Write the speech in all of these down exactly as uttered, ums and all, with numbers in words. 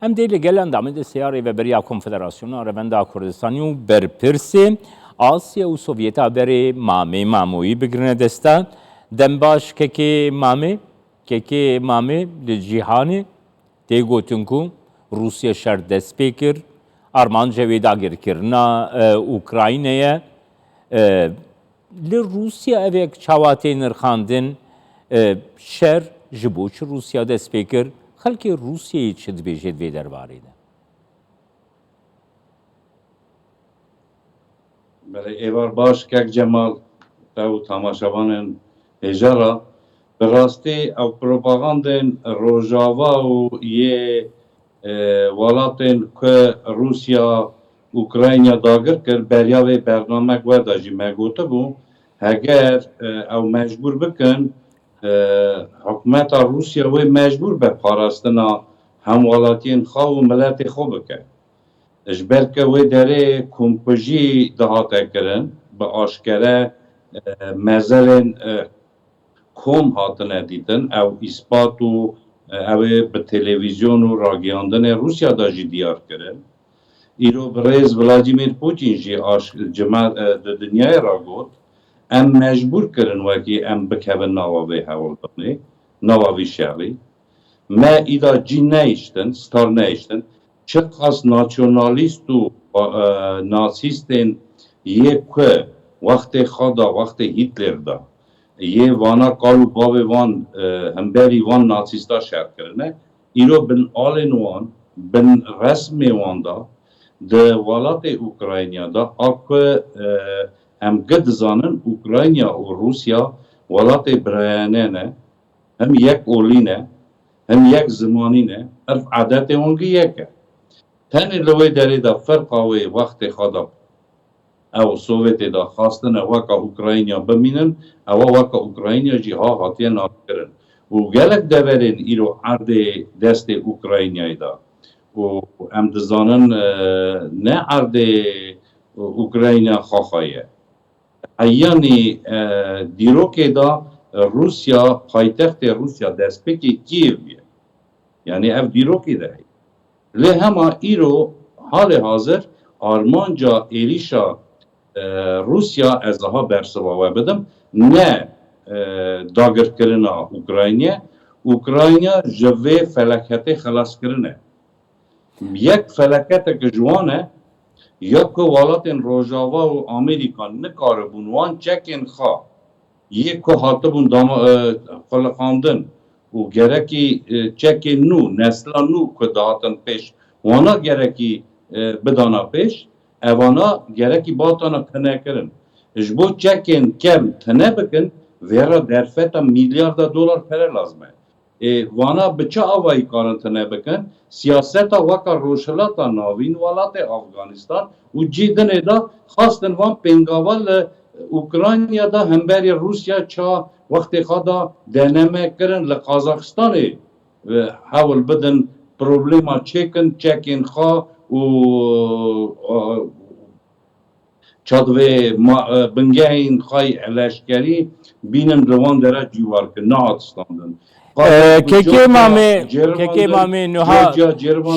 Em dê li gel endamên destê ya Rêveberiya Konfederasyona Revenda Kurdistanî û berpirsê Asya û Sovyeta berê Mamê Mamoyî bigirine desta. Dem baş kekê Mamê. Kekê Mamê, li cîhanê tê gotin ku Rûsya şer dest pê kir, armanca wê dagirkirina, e, Ukraynê ye. E, Li Rûsya ev yek çawa tê nirxandin? E, şer ji bo çi Rûsya dest pê kir? Xelkê Rûsyayê çi dibêje di vê derbarê de? Belê, êvar baş kek Cemal, te û tamaşevanên hêja re. Bi rastî ew propagandên Rojava û yê, e, welatên ku Rûsya Ukrayna dagir kir, beriya vê bernamek we de jî me gotibû, heger, e, ew mecbûr bikin, e, hikûmeta Rûsya wê mecbûr be parastina hemwelatiyên xwe û miletê xwe bike. Ji ber ke wê derê komkujî dihate kirin, bi aşkere, e, mezelên, e, kom hatine dîtin, ew îspat û, e, ew ê bi televîzyon û ragihandinê Rûsya de jî diyar kirin. Îro bi rêz Vladimir Putin jî aş-, cima-, e, di dinyayê re got, em mecbûr kirin wekî em bikevin nava vê hewldanê, nava vî şerî. Me îda cî nehiştin, star nehiştin. Çiqas nasyonalîst û, e, nasîstên yê ku wextê xwe da, wextê Hitler da, yê vana kal û bavê wan, e, hemberî van nasîsta şer kirine, îro bin alên wan, bin resmê wan da, di welatê Ukrayna da, a ku, e, em gi dizanin Ukrayna û Rûsya welatê birayane ne, him yek olî ne, him yek zimanî ne, irf adetê wan gi yek e. Tenê li wê derê de ferqa wê wextê xwe de ew Sovyetê de xwastine weka Ukrayna bimînin, ewa weka Ukrayna jî ha hatiye navkirin. Û gelek deverên îro erdê destê Ukraynayê de. Û em dizanin, e, ne erdê Ukrayna xwexa ye. Heyanî, e, dîrokê de Rûsya, paytextê Rûsya, destpêkê Kîevê ye. Yanî ev dîrokê de heye. Lê hema îro halê hazir armanca êrîşa, e, Rûsya, ez aha bersiva we bidim, ne, e, dagirkirina Ukraynê, Ukrayna ji vê felaketê xelaskirin e. Yek felaketeke ji wan e, ya ku welatên Rojava û Amerîka nikaribûn wan çekên xwe yê ku hatibûn dama-, e, xuliqandin û gerekî, e, çekên nû, nesla nû ku dihatin pêş, wana gerekî, e, bidana pêş, evana gerekî batana tinekirin. Ji bo çekên kevn tine bikin, vê re derfeta milyarda dolar pere lazim e. Ê, vana bi çi avayî karin tine bikin? Siyaseta weka Rojhilata Navîn, welatê Afganistan û cî dinê de xwestin van pêngava li Ukrayna de hemberî Rûsya ça wextê xwe de deneme kirin, li Qazaxistanê, e, hewl bidin problema çêkin, çekên xwe û, e, çadivê ma-, e, bingehên xwe yê leşkerî bînin li wan dere cîwar kin, nehat standin. E, Kekê Mamê, Kekê Mamê, niha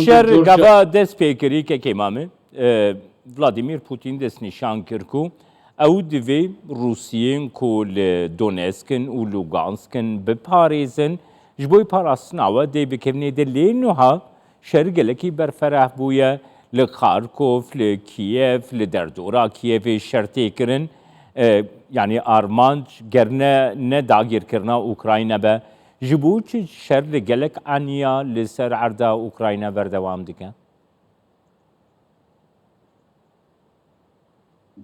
şer gava dest pê kirî, Kekê Mamê. E, Vladimir Putin destnîşan kir ku ew divê Rûsiyên ku li Donetsk in û Lugansk in biparêzin, ji bo parastina we dê bikevnê de, lê niha şer gelekî berfereh bûye. Li Kharkov, li Kiev, li derdora Kievê şer tê kirin. E, yanî armanc ger ne, ne dagirkirina Ukrayna be, ji bo çi şer li gelek aniya li ser erda Ukrayna berdewam dike?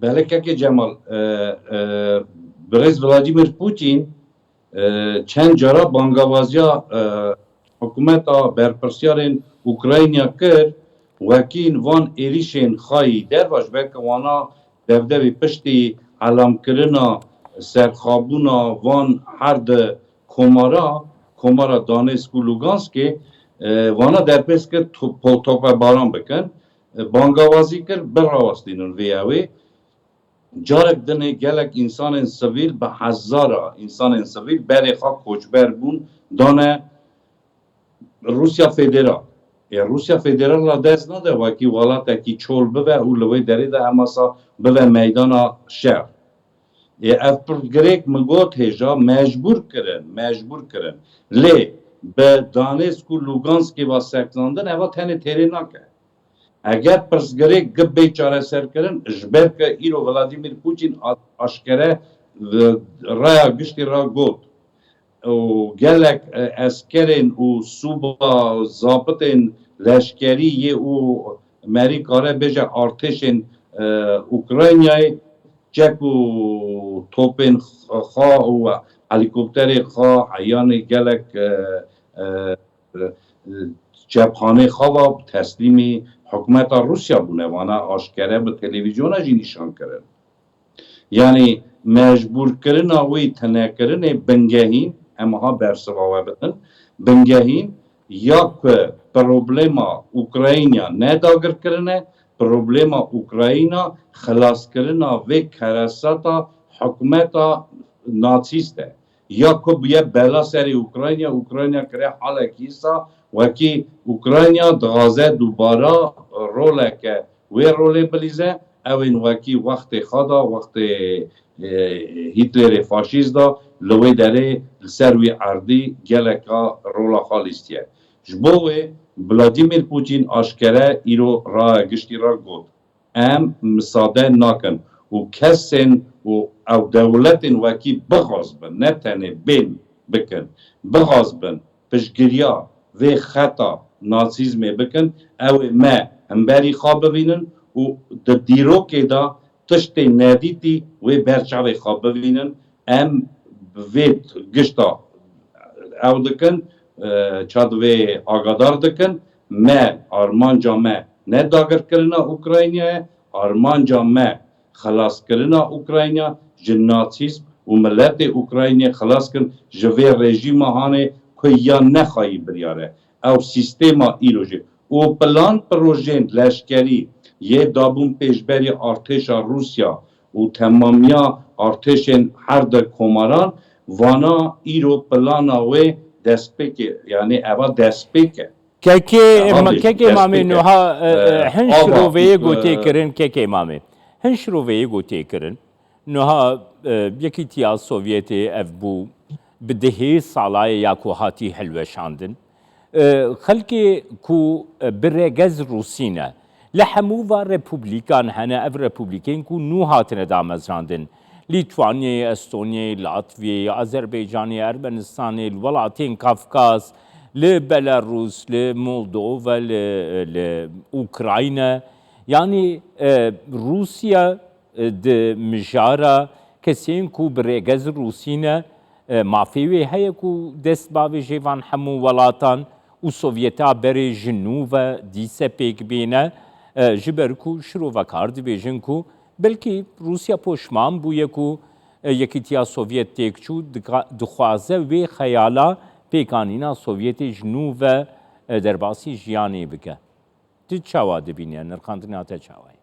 Belê kekê Cemal, e, e, birêz Vladimir Putin, e, çend cara bangavaziya, e, hikûmeta berpirsyarên Ukrayna kir, wekî van êrîşên xayî derva ji ber ke wana devdevî piştî elamkirina serxabûna van her di komara, komara Donetsk û Luganskê, e, wana derpês kir to-, po-, topebaran bikin. E, bangawazî kir, birawestînin vê yewê. Carek dinê gelek însanên sivîl, bi hezara însanên sivîl berê xwe koçber bûn, dane Rûsya Federa. Ê Rûsya Federal a dest nade wekî welatekî çol bibe û li wê derê de hemasa bibe meydana şer. Ê ev pirsgirêk min got hêja mecbûr kirin, mecbûr kirin. Lê bi Danêsk û Luganskê ve seksandin eva tenê têrê nake. Eger pirsgirêk gi bê çareserkirin, ji ber ke îro Vladimir Putin a-, aşkere, e, raya giştî ra got û gelek, e, eskerên û sûba zabitên leşkerî yê û merî kare bêje artêşên, e, Ukraynayê çek û topên xwe û helîkopterê xwe heyanê gelek, e, e, e, cepxanê xwe ve teslîmî hikûmeta Rûsya bûne. Vana aşkere bi televîzyona jî nîşan kirin. Yanî mecbûrkirina wî tinekirinê bingehîn, em ha bersiva we bidin, bingehîn ya ku problema Ukrayna ne dagirkirin e, problema Ukrayna xilaskirina vê kereseta hikûmeta natsîst e. Ya ku bûye bela serê Ukrayna, Ukrayna kire halekî îsa, wekî Ukrayna dixwaze dubara roleke wê rolê bilîze, ew ên wekî wextê xwe da, wextê, e, Hitlerê faşîst da, li wê derê li ser wî erdî geleka rola xwe lîstiye. Ji bo wê Vladimir Putin aşkere îro raya giştî re got, em misade nakin û kesên û ew dewletên wekî bixwaz bin, ne tenê bên bikin, bixwaz bin piştgiriya vê xeta nasîzmê bikin, ew ê me hemberî xwe bivînin û di dîrokê de tiştê nedîtî wê ber çavê xwe bivînin. Em vê gişta ew dikin, e, çad vê agadar dikin, me, armanca me ne dagirkirina Ukraynayê, armanca me xelaskirina Ukrayna ji natsîzm û miletê Ukraynê xelas kin ji vê rejîma hanê ku ya nexayî biryar e. Ew sîstema îro jî û plan projên leşkerî yê dabûn pêşberî artêşa Rûsya û temamiya artêşên her di komaran, vana îro plana wê destpêkê, yanî eva destpêk e. Kekê, Aha, ma-, bêjim, kekê Mamê destpêk e. Nuha, e, e, E, hin ava, şiroveyê e, gotê kirin, kekê Mamê. Hin şiroveyê gotê kirin. Nuha, e, Yekîtiya Sovyetê ev bû bi dihê salayê ya ku hatî hilweşandin. E, xelkê ku, e, bi rêgez Rûsî ne. Li hemû va republikan hene, ev republikên ku nû hatine damezrandin. Lîtwanyayê, Estonyayê, Latviyayê, Azerbaycanê, Ermenistanê, li welatên Kafkas, li Belarûs, li Moldova, li, li Ukrayna. Yanî, e, Rûsya, e, di mijara kesên ku bi rêgez Rûsî ne, e, mafê wê heye ku dest bavêje van hemû welatan û Sovyeta berê ji nû ve dîse pêk bîne, e, ji ber ku şirovekar dibêjin ku belkî Rûsya poşman bûye ku, e, Yekîtiya Sovyet têk çû, dika-, dixwaze wê xeyala pêkanîna Sovyetê ji nû ve, e, derbasî jiyanê bike. Tu çawa dibîne? Nirxandina te çawa ye?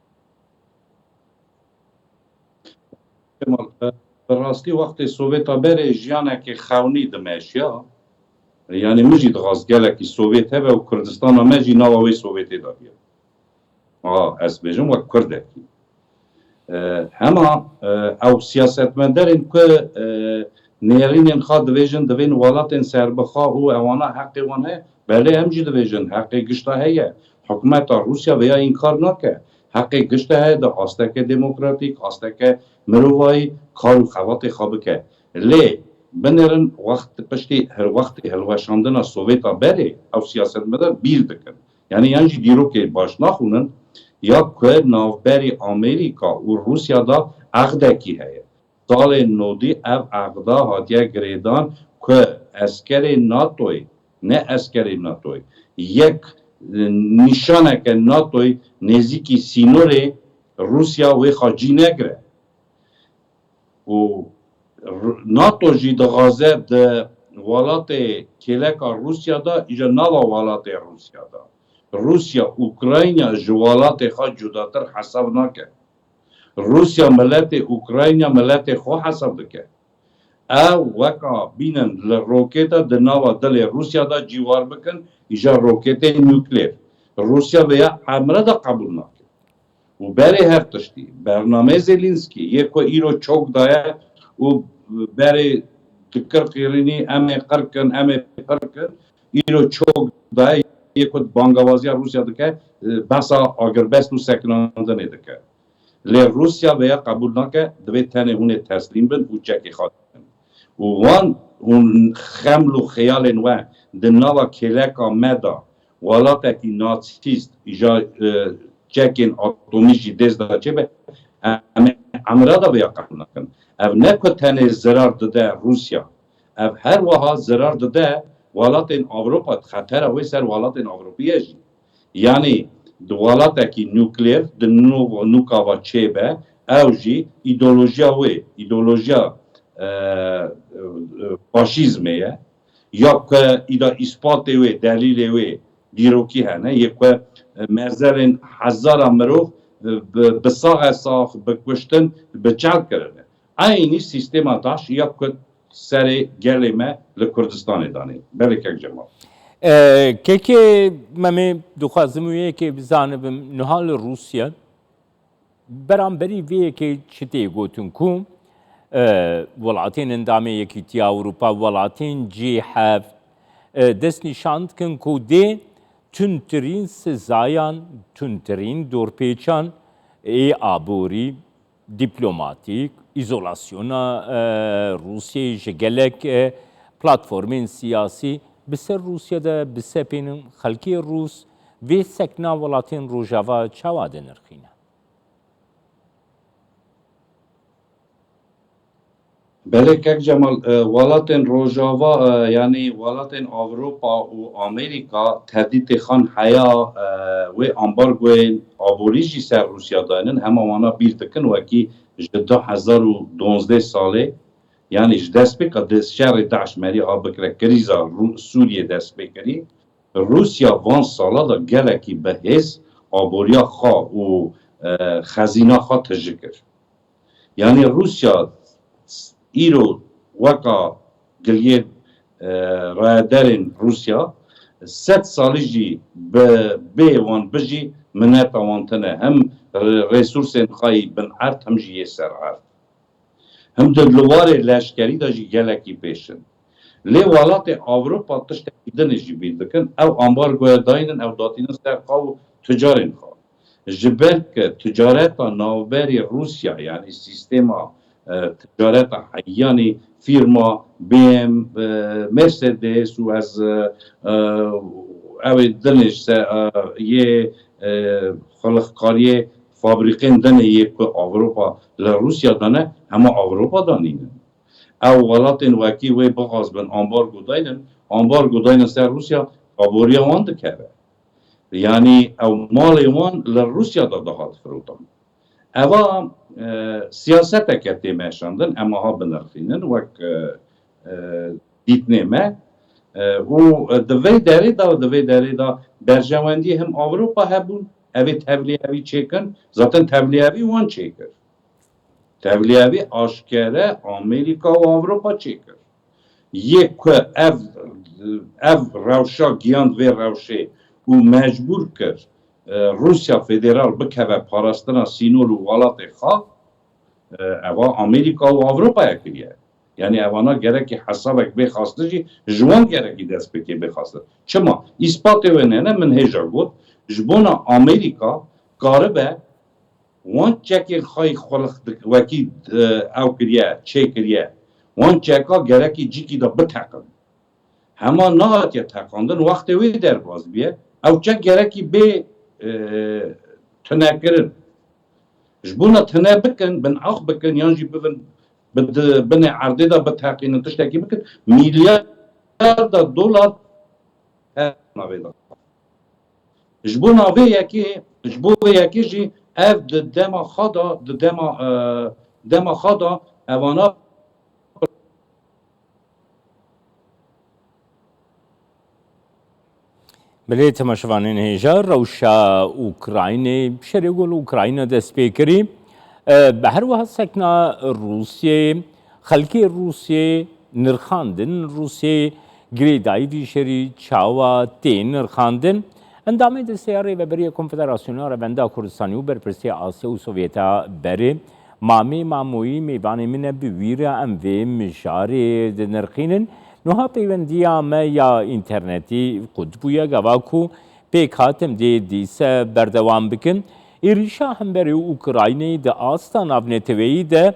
Kemal, bi rastî wextê Sovêta berê jiyanekê xewnî dimeşiya. Yanî min jî dixwast gelekî Sovêt hebe û Kurdistana me jî nava wê Sovêtê de biya. A, ez bêjim wek Kurdekî. E, hema, e, ew siyasetmedarên ku, e, nêrînên xwe dibêjin, divên welatên serbixwe û ewana heqê wan heye, belê em jî dibêjin heqê gişta heye. Hikûmeta Rûsya vêya înkar nake. Heqê gişta heye di asteke demokratîk, asteke mirovayî kar û xebatê xwe bike. Lê binêrin wext piştî her wextê hilweşandina Sovêta berê ew siyasetmedar bîr dikin. Yanî yan jî dîrokê baş naxwînin, ya ku navberî Amerîka û Rûsya de eqdekî heye. Salên nodî ev eqda hatiye girêdan ku eskerê NATOyê, ne eskerê NATOyê, yek, e, nîşaneke NATOyê nêzîkî sînorê Rûsya wê xwe cî negire. Û R-, NATO jî dixwaze di welatê kêleka Rûsya de, îja nava welatê Rûsya de. Rûsya Ukrayna ji welatê xwe cudatir hesab nake. Rûsya miletê Ukrayna miletê xwe hesab dike. Ew weka bînin li roketa di nava dilê Rûsya de cîwar bikin, îja roketê nukleer. Rûsya vêya emre de qebûl nake. Û berê her tiştî, bernameyê Zelînskî yê ku îro çok daye û berê dikir qîrînî, em ê qir kin, em ê pir kin, îro çok daye yê ku bangawaziya Rûsya dike, behsa agirbest û sekinandinê dike. Lê Rûsya vêya qebûl nake, divê tenê hûn ê teslîm bin û çekê xwe bikin. Û wan hûn xeml û xeyalên we di nava kêleka me de welatekî natsîst, îja, e, çekên atomî jî dêst de çêbe, em ê emre de vêya qebûl nakin. Ev ne ku tenê zirar dide Rûsya, ev her wiha zirar dide welatên Ewropa, xetera wê ser welatên Ewropî ye jî. Yanî di welatekî nukleer, di nû-, nûka ve çêbe, ew jî îdeolojiya wê, îdeolojiya, e, e, faşîzmê ye. Ya ku îda îspatê wê, delîlê wê dîrokî hene, yê ku, e, mezelên hezara mirov, e, bi, bi saxe sax, bi kuştin, bi çal kirine. Eynî sîstema DAIŞ ya ku serê gelê me li Kurdistanê danê. Belê kek Cemal. E, kekê Memê, dixwazim wê yekê bizanibim, niha li Rûsya beramberî vê yekê çi tê gotin ku, e, welatên endamê Yekîtiya Ewropa, welatên G heft, e, dest nîşan dikin ku dê tundtirîn sizayan, tundtirîn dorpêçan ê aborî, dîplomatîk, îzolasyona, e, Rûsyayê ji gelek, e, platformên siyasî bi ser Rûsya de bisepênin, xelkê Rûs vê sekna welatên Rojava çawa dinirxîne? Belê kek Cemal, e, welatên Rojava, e, yanî welatên Ewropa û Amerîka tevdîtê xan heya, e, wê ambargoyên aborî jî ser Rûsya daynin, hema wana bîr dikin wekî ji du hezar û duwazdeh salê, yanî ji destpêka di şerê DAIŞ merî ha bikire krîza Rû-, Sûriyê dest pê kirî. Rûsya van sala de gelekî bi hêz aboriya xwe û, e, xezîna xwe tije kir. Yanî Rûsya îro weka giliyên, e, rayedarên Rûsya sed salî jî bi bê wan bijî mineta wan tune. Hem re-, resûrsên xwe yî bin erd, hem jî yê ser erd. Him di li warê leşkerî de jî gelekî pêş in. Lê welatê Ewropa tiştekî din jî bîr dikin, ew ambargoya daynin, ew datînin ser xwe û ticarên xwe. Ji ber ku ticareta navberî Rûsya, yanî sîstema, e, ticareta heyanî, fîrma B M W, e, Mercedes û ez, e, e, ew ê dinê ji se-, e, yê, e, xulixkariyê fabrîkên dinê yê ku Ewropa li Rûsya de ne, hema Ewropa de nînin. Ew welatên wekî wê bixwazbin ambargo daynin, ambargo daynin ser Rûsya, aboriya wan dikeve. Yanî ew malê wan li Rûsya de dihat firotan. Eva, e, siyaseteke tê meşandin, em aha binirxînin wek, e, e, dîtinê me. E, û di vê derê de, di vê derê de berjewendiyê him Ewropa hebûn, ev ê tevliyevî çêkin, zaten tevliyevî wan çêkir. Tevliyevî aşkere Amerîka û Ewropa çêkir. Yê ku ev, ev rewşa giyand vê rewşê û mecbûr kir, e, Rûsya Federal bikeve parastina sînor û welatê xwe, e, eva Amerîka û Ewropaya kiriye. Yanî evana gerekî hesabek bê xwestin jî ji wan gerekî destpêkê bê xwestin. Çima? Îspatê wê nene, min hêja got, ji bona Amerîka karibe wan çekên xwe yî xulix dik-, wekî, e, ew kiriye, çêkiriye. Wan çeka gerekî cîkî de biteqin. Hema nehatiye teqandin, wextê wê derbas biye, ew çek gerekî bê, e, tunekirin. Ji bona tune bikin, bin ax bikin, yan jî bibin, bi di-, binê erdê de biteqînin, tiştekî bikin, milyarda dolar her navê de. Ji bo navê yekê, ji bo vê yekê jî ev di dema xwe de, di dema, e, dema xwe de evana Belê, temaşevanên hêja, rewşa Ukraynê, şerê gol Ukrayna dest pê kirî. E, bi her wiha sekna Rûsyayê, Xelkê Rûsyê nirxandin, Rûsyê girêdayî vî şerî çawa tê nirxandin? Endamê desteya Rêveberiya Konfederasyona Revenda Kurdistanî û berpirsê Asya û Sovyeta berê, Mamê Mamoyî mêvanê min e, bi wî re em vê mijarê dinirxînin. Niha peywendiya me ya înternetî qut bûye, gava ku pêk hatim dê dîse berdewam bikin. Êrîşa hemberî Ukraynayê di asta navneteweyî de,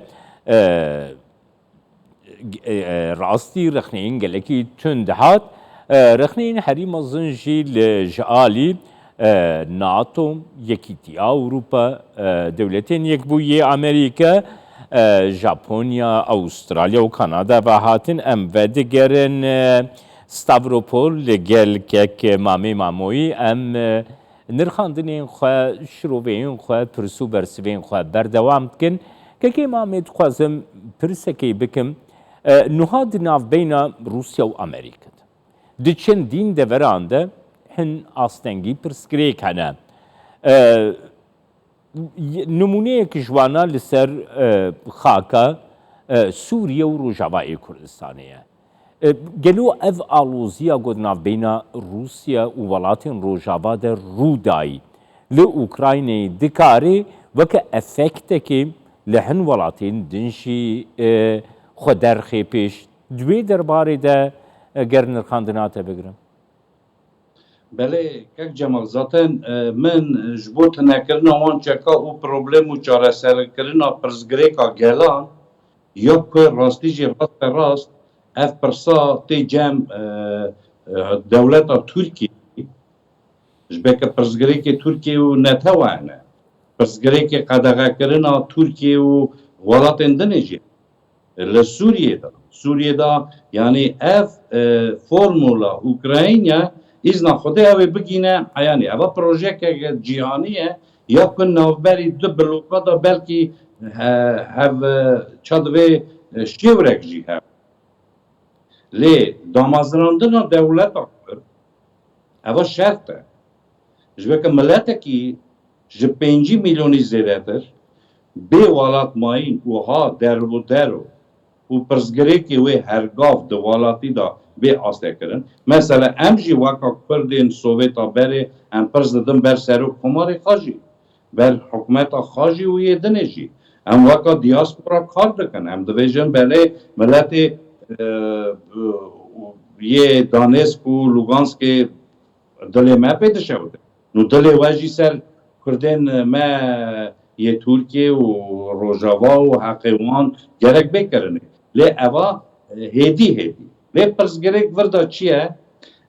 e, e, e, rastî rexneyên gelekî tund hat. E, rexneyên herî mezin jî li ji alî, e, NATO, Yekîtiya Ewropa, e, Dewletên Yekbûyî Amerîka, e, Japonya, Avustralya û Kanada ve hatin. Em vedigerin, e, Stavropol li gel kek Mamê Mamoyî. Em, e, nirxandinên xwe, şiroveyên xwe, pirs û bersivên xwe berdewam dikin. Kekê Mamê, dixwazim pirsekê bikim. E, nuha di navbeyna Rûsya û Amerîka de, di çendîn deveran de hin astengî pirsgirêk hene. E, y-, nimûneyek ji wana li ser, e, xaka, e, Sûriye û Rojavayê Kurdistanê ye. E, gelo ev aloziya ku di navbeyna Rûsya û welatên Rojava de rû dayî, li Ukraynayê dikarê weke efektekê li hin welatên din jî, e, xwe derxê pêş? Di wê derbarê de, e, ger nirxandina te bigirim. Belê, kek Cemal, zaten, e, min ji bo tinekirina wan çeka û problem û çareserkirina pirsgirêka gelan, ya ku rastî jî raste rast ev pirsa tê cem, e, e, dewleta Tirkiyê, ji ber ku pirsgirêkê Tirkiye û netewe hene. Pirsgirêkê qedexekirina Tirkiye û welatên dinê jî li Sûriyê de. Sûriyê de, yanî ev, e, formula Ukrayna, îzna Xwedê ew ê bigîne eyanî. Eva projeyeke cîhanî ye, ya ku navberî du bloka de belkî he-, hev, e, ça divê, e, şêwrek jî hev. Lê damezrandina dewleta Kurd, eva şert e. Ji ber ku miletekî ji pêncî milyonî zêdetir bê welat mayîn û ha dervûdero û pirsgirêkê wê hergav di welatî de bê astekirin. Mesela em jî weka Kurdên Sovêta berê em pirs didin ber serok komarê xwe jî, ber hikûmeta xwe jî û yê dinê jî. Em weka diaspora kar dikin. Em dibêjin belê miletê, e, yê Donetsk û Luganskê dilê me pê dişewite. Nû dilê we jî ser Kurdên me yê Tirkiye û Rojava û heqê wan gerek bê kirinê. Lê eva, e, hêdî hêdî. Lê pirsgirêk vir de çi ye?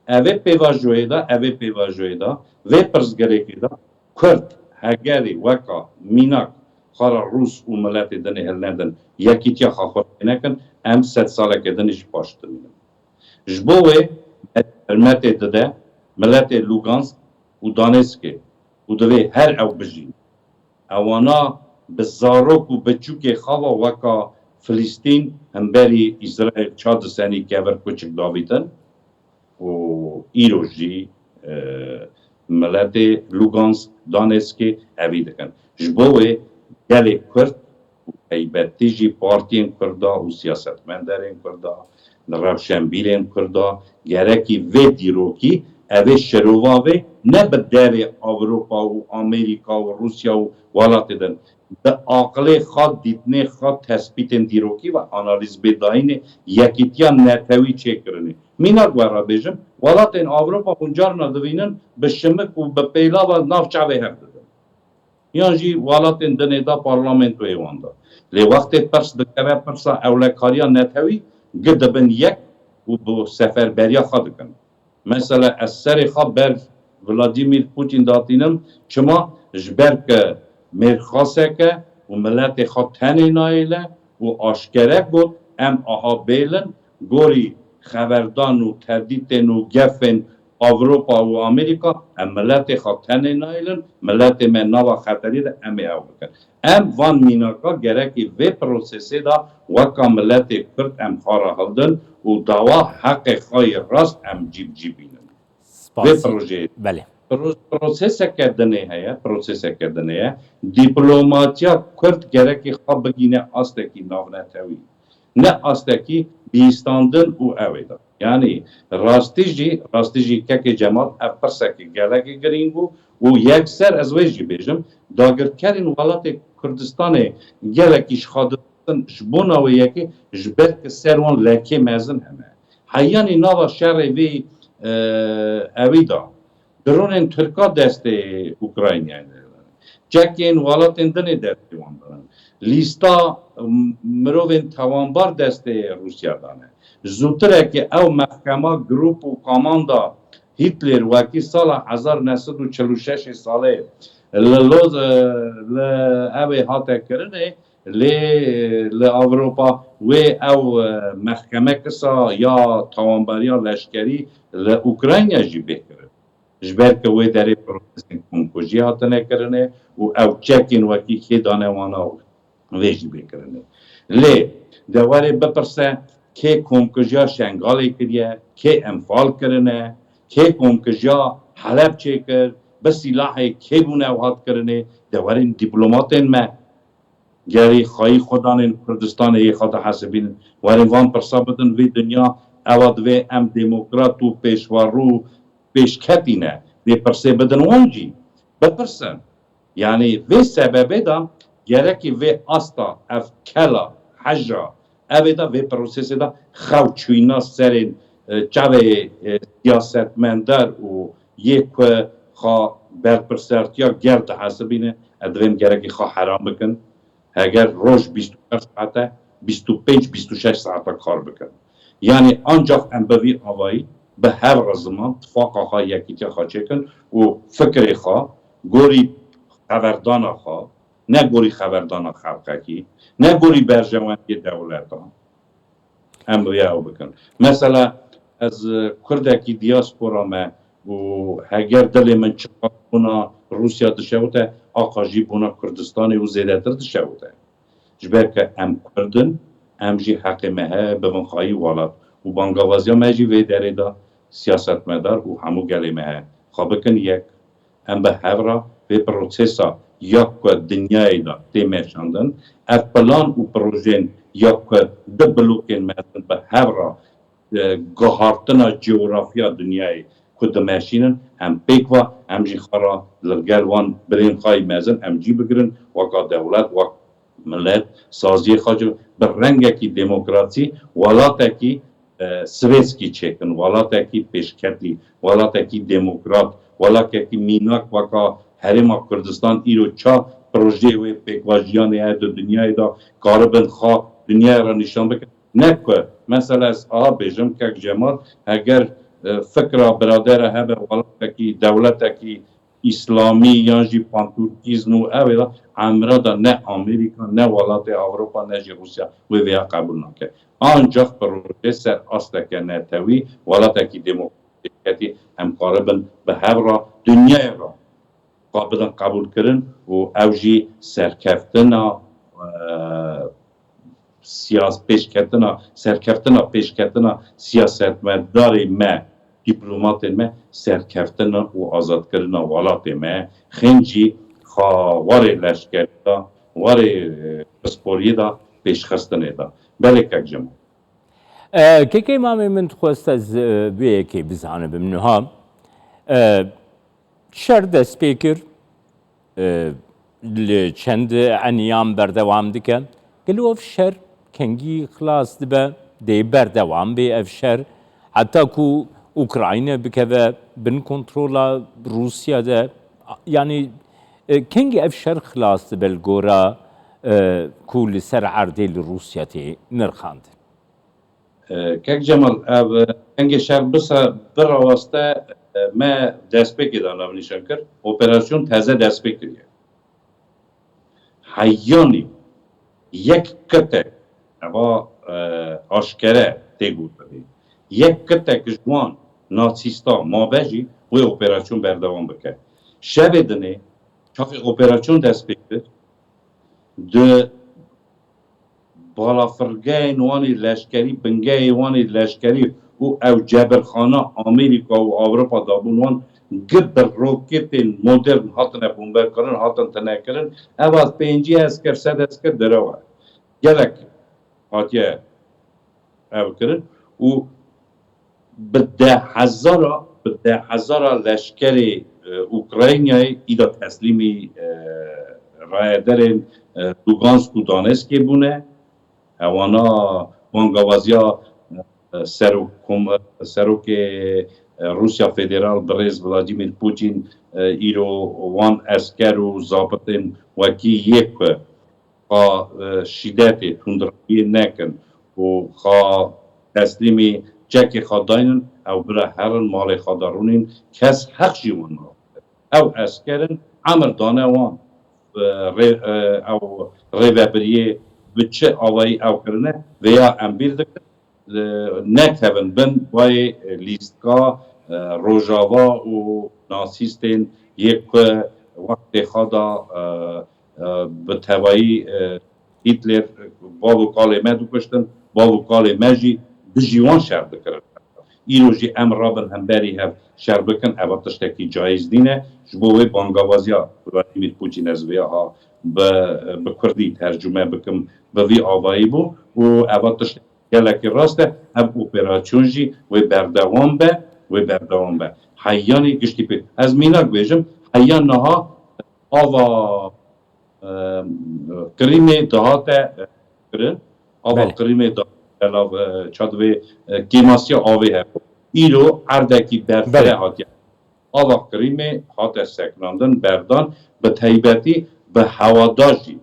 Evê pêvajoyê de, evê pêvajoyê de, vê pirsgirêkê de Kurd hegerî weka mînak xwe re Rûs û miletê dinê hilnedin, yekîtiya xwe xurt pê nekin, em sed saleke dinê jî paş dimînin. Ji bo wê me dermetê dide miletê Lugansk û Donetskê û divê her ew bijîn. Ewana bi zarok û biçûkê xwe ve weka Filistîn hemberî Îsraîl ça disenî kevir kuçik davîtin û îro jî, e, miletê Lugansk, Donetskê evî dikin. Ji bo wê gelê Kurd û taybetî jî partiyên Kurda û siyasetmenderên Kurda, rewşenbîrên Kurda gerekî vê dîrokî, evê şirova vê ne bi derê Ewropa û Amerîka û Rûsya û welatê din, bi aqilê xwe, dîtinê xwe, tespîtên dîrokî ve analîz bê dayînê yekîtiya netewî çêkirinê. Mînak we re bêjim, welatên Ewropa hûn carna divînin bi şimik û bi pêlava nav çavê hev didin. Yan jî welatên dinê de parlamentoyê wan de. Lê wextê pirs dikeve pirsa ewlekariya netewî, gi dibin yek û bi seferberiya xwe dikin. Mesela ez serê xwe ber Vladimir Putin datînim, çima? Ji ber ke mêrxaseke û miletê xwe tenê nayêle û aşkere got, em aha bêlin, gorî xeberdan û tedîtên û gefên Ewropa û Amerîka, em miletê xwe tenê nayêlin, miletê me nava xeterî de em ê ew bikin. Em van mînaka gerekî vê prosesê de weka miletê Kurd em xwe re hildin û dawa heqê xwe yê rast em cî bi cî bînin. Vê Spasî. Projeyê. Belê. Pro-, proseseke dinê heye, proseseke dinê ye. Dîplomatiya Kurd gerekî xwe bigîne astekî navnetewî. ne astekî bihîstandin û ew ê de. Yanî rastî jî, rastî jî kekê Cemal ev pirsekê gelekî girîng bû û yekser ez wê jî bêjim, dagirkerên welatê Kurdistanê gelekî ji xwe ditirsin, ji bona wê yekê, ji ber ki ser wan lekê mezin hene. Heyanî nava şerê vê, e, ewî da. Dronên Tirka destê Ukraynayê de ne. Çekên welatên din ê destê wan de ne. Lîsta, m-, mirovên tawanbar destê Rûsya de ne. Zûtireke ew mehkema, grup û komanda Hitler wekî sala hezar neh sed û çil û şeş salê li Loz-, e, li ew ê hate kirinê, lê li Ewropa wê ew, e, mehkeme kisa ya tawanberiya leşkerî li Ukrayna jî bê kirin. Ji ber ku wê derê prosesên komkujiyê hatine kirinê û ew çekên wekî kê dane wana wê jî bê kirinê. Lê de werê bipirse, kê komkujiya Şengalê kiriye, kê enfal kirine, kê komkujiya Helebçê kir, bi sîlahê kê bûne ew hat kirinê, de werin dîplomatên me gerî xayî xwedanên Kurdistanê yê xwe dihesibînin. Werin van pirsa bidin vê dinya, ewa divê em demokrat û pêşwarû pêşketî ne. Vê pirsê bidin wan jî. Bipirsin. Yanî vê sebebê de gerekî vê asta, ev kela, heja, ev ê de vê prosesê de xew çûyna serên, e, çavê, e, siyasetmendar û yê ku xwe berpirsertiya gel dihesibîne, ez divêm gerekî xwe heram bikin. Heger roj bîst û çar saet e, bîst û pênc, bîst û şeş saet e kar bikin. Yanî ancak em bi vî avayî, bi hev re ziman, tifaqa xwe, yekîtiya xwe çêkin û fikrê xwe gorî xeberdana xwe, ne gorî xeberdana xelqekî, ne gorî berjewendiyê dewleta, em riya ew bikin. Mesela ez, e, Kurdekî diaspora me û heger dilê min çiqas bona Rûsya dişewite, aqajî bona Kurdistanê û zêdetir dişewite. Ji ber ku em Kurd in, em jî heqê me heye bibin xayî welat û bangavaziya me jî vê derê de siyasetmedar û hemû gelê me heye. Xwe bikin yek. Em bi hev re vê prosesa ya ku dinyayê de tê meşandin, ev plan û projeyên ya ku du blokên mezin bi hev re, e, guhartina coğrafya dinyayê ku dimeşînin, em pêk ve, em jî xwe re li gel wan birên xwe yî mezin em cî bigirin, weka dewlet, wek milet, saziyê xwe jî bi rengekî demokrasî, welatekî, e, sivêskî çêkin, welatekî pêşketî, welatekî demokrat, welatekî mînak weka Herêma Kurdistan îro ça projeyê wê pêkvajiyanê heye di dinyayê de, karibin xwe dinyayê re nîşan bikin. Ne ku, mesela ez aha bêjim, kek Cemal, heger, e, fikra biradera hebe welatekî, dewletekî îslamî yan jî panturkîzm û ew ê de emre de ne Amerîka, ne welatê Ewropa, ne jî Rûsya wê vêya qebûl nake. Ancak proje ser asteke netewî, welatekî demokratîketî em karibin bi hev re dinyayê re xwe bidin qebûlkirin û ew jî serkeftina, e, siyas-, pêşketina, serkeftina, pêşketina siyasetmedarê me, dîplomatên me, serkeftina û azadkirina welatê me, xêncî xa warê leşkerî de, warê, e, pisporiyê de, pêşxistinê de. Belê kek Cemal. E, kekê mamê min dixwest ez, e, vê yekê bizanibim niha. E, Şer dest pê kir, e, li çend eniyan berdewam dike. Gelo ev şer kengî xilas dibe, dê berdewam bê ev şer, heta ku Ukrayna bikeve bin kontrola Rûsya de? Yanî, e, kengî ev şer xilas dibe li gora, e, ku li ser erdê li Rûsya tê nirxandin? E, Kek Cemal, ev, e, dengê şer bise biraweste, e, me destpêkê de navnîşan kir. Operasyon teze destpê kiriye. Heyanî yek kitek, eva, e, aşkere tê gotinê, yek kitek ji wan natsîsta mabe jî wê operasyon berdewam bike. Şevê dinê çaxê operasyon dest pê kir, di balafirgehên wan ê leşkerî, bingehê wan ê leşkerî û ew cebirxana Amerîka û Ewropa dabûn wan, gi bi roketên modern hatine bombekirin, hatin tinekirin. Eva pêncî esker, sed esker derew e. Gelek hatiye hev kirin û bi dehhezara, bi dehhezara leşkerê, e, Ukraynayê îda teslîmî, e, rayedarên, e, Lugansk û Donetskê bûne. Ewana bangawaziya, e, serok-, kom-, serokê, e, Rûsya Federal birêz Vladimir Putin, e, îro wan esker û zabitên wekî yê ku xwe, e, şîdetê, tundrewiyê nekin û xwe teslîmî çekê xwe daynin, ew bira herin malê xwe de rûnîn, kes heq jî wan nabin. Ew esker in, emir dane wan, e, rê-, e, ew rêvebiriyê bi çi awayî ew kirine, vêya em bîr dikin, e, nekevin bin bayê, e, lîstka, e, Rojava û nasîstên yê ku wextê xwe de, e, e, bi tevayî, e, Hitler, e, bav û kalê me dikuştin, bav û kalê me jî dijî wan şer dikirin. Îro jî em rabin hemberî hev şer bikin, eva tiştekî caiz nîne. Ji bo wê bangawaziya Vladimir Putin ez vêya ha bi, bi kurdî tercûme bikim, bi vî avayî bû û eva tiştekî gelekî rast e. Ev operasyon jî wê berdewam be, wê berdewam be. Heyanî giştî pê. Ez mînak bêjim, heya niha ava, e, Qirîmê dihate, e, kirin. Ava Belê. Qirîmê da-, belav, e, çadivê, e, kêmasiya avê hebû. Îro erdekî berfireh Belê. Hatiye. Ava Qirîmê hate sekinandin, berdan, bi taybetî bi hewada jî.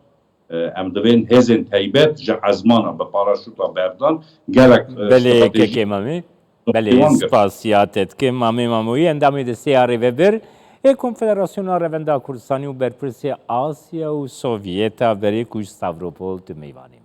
E, em divên hêzên taybet ji ezmana bi paraşûta berdan gelek, e, Belê, stratejî kekê Mamê. Belê, Wan girt. Spasiya te dikim. Mamê Mamoyî, endamê desteya rêvebir ê Konfederasyona Revenda Kurdistanî û berpirsê Asya û Sovyeta berê ku ji Stavropol tu mêvanê.